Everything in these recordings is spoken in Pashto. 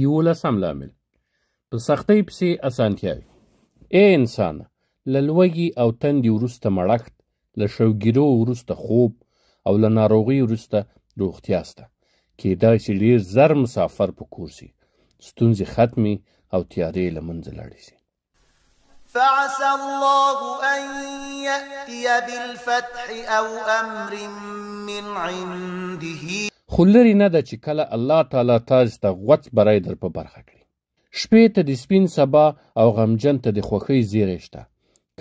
یولسم لامل: په سختۍ پسې اسانتیاوې. ای انسانه، له لوږې او تندې وروسته مړښت، له شوګیرو وروسته خوب او له ناروغۍ وروسته روغتیا سته. کیدای شي ډېر زر مسافر په کور سي، ستونزې ختمې او تیارې له منځه لاړې سي. فعسى الله أن يأتي بالفتح أو أمر من عنده. خو لرې نه ده چې کله الله تعالی تاسې ته غوڅ بری در په برخه کړي. شپې ته د سپین سبا او غمجن ته د خوښۍ زیری شته.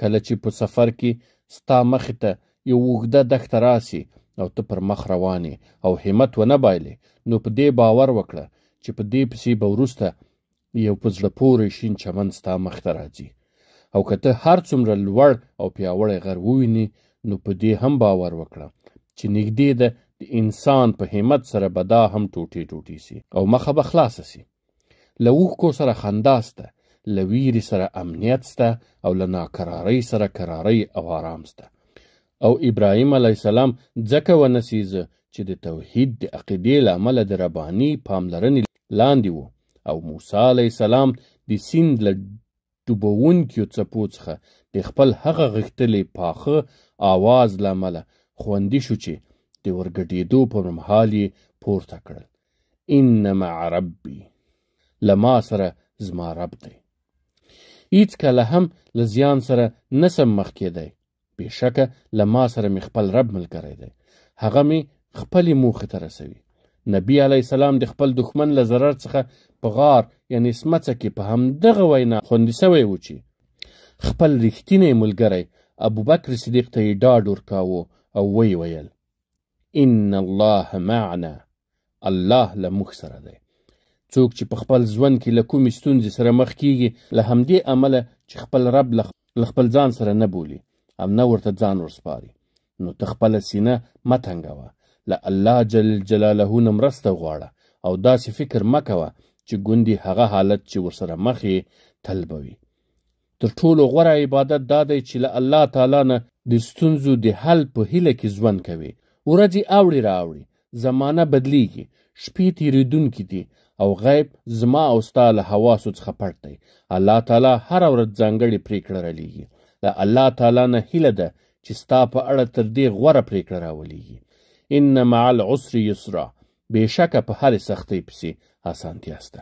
کله چې په سفر کې ستا مخې ته یو اوږده دښته راسي او ته پر مخ روان یې او همت ونه بایلې، نو په دې باور وکړه چې په دې پسې به وروسته یو په زړه پورې شین چمن ستا مخ ته راځي. او که ته هر څومره لوړ او پیاوړی غر ووینې، نو په دې هم باور وکړه چې نږدې ده د انسان په همت سره به دا هم ټوټې ټوټې سي او مخه به خلاصه سي. له اوښکو سره خندا سته، له ویرې سره امنیت سته او له ناکرارۍ سره کرارۍ او آرام سته. او ابراهیم علیه السلام ځکه ونه سیزه چې د توحید د عقیدې له امله د رباني پاملرنې لاندې و، او موسی علیه السلام د سیند له ډوبوونکیو څپو څخه د خپل هغه غښتلي پاخه آواز له امله خوندي شو چې د ورګډېدو پر مهال یې پورته کړل: ان مع ربي، له ما سره زما رب دی. هیڅکله هم له زیان سره نه سم مخ کېدی، بېشکه له ما سره مې خپل رب ملګری دی، هغه مې خپلې موخې ته رسوي. نبی علیه السلام د خپل دښمن له ضرر څخه په غار یعنې سمڅه کې په همدغه وینا خوندي سوی و چې خپل رښتینی ملګری ابوبکر صدیق ته یې ډاډ ورکاوه او ویې ویل: ان الله معنا، الله له موږ سره دی. څوک چې په خپل ژوند کې له کومې ستونزې سره مخ کیږي، له همدې امله چې خپل رب له خپل ځان سره نه بولي او نه ورته ځان ورسپاري، نو ته خپله سینه مه تنګوه، له الله جل جلاله نه مرسته غواړه او داسې فکر مه کوه چې ګوندې هغه حالت چې ورسره مخ یې تل به وي. تر ټولو غوره عبادت دا دی چې له الله تعالی نه د ستونزو د حل په هیله کې ژوند کوي. ورځې اوړي راوړي، زمانه بدلیږي، شپې تېرېدونکې دي او غیب زما او ستا له حواسو څخه پټ دی. الله تعالی هره ورځ ځانګړې پرېکړه رالیږي. له الله تعالی نه هیله ده چې ستا په اړه تر دې غوره پرېکړه راولیږي. ان مع العسر یسرا، بېشکه په هرې سختۍ پسې اسانتیا سته.